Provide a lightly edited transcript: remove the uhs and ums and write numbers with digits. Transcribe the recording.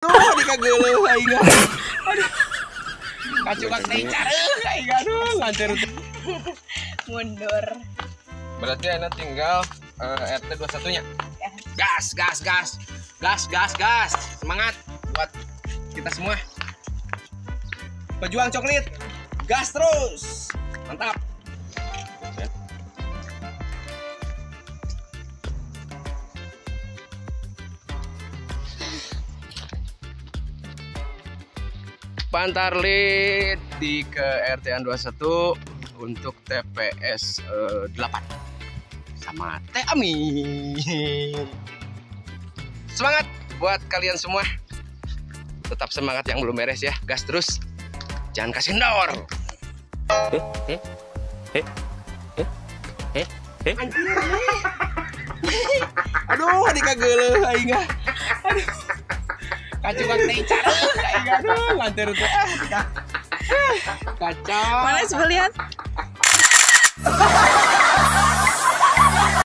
Aduh, dikageuleuh aing. Aduh. Kacukak teh careuh aing, aduh, lancar. Mundur. Berarti Anda tinggal RT 21-nya. Ya. Gas, gas, gas. Gas, gas, gas. Semangat buat kita semua. Pejuang coklit. Gas terus. Mantap. Pantarlih di ke RT 21 untuk TPS 8 sama Teh Ami. Semangat buat kalian semua. Tetap semangat yang belum beres ya. Gas terus. Jangan kasih kendor. Aduh, dikageuleuh aing. Aduh. Kacukak teh careuh aing, aduh, lancar teh. Kacau. Mana coba lihat?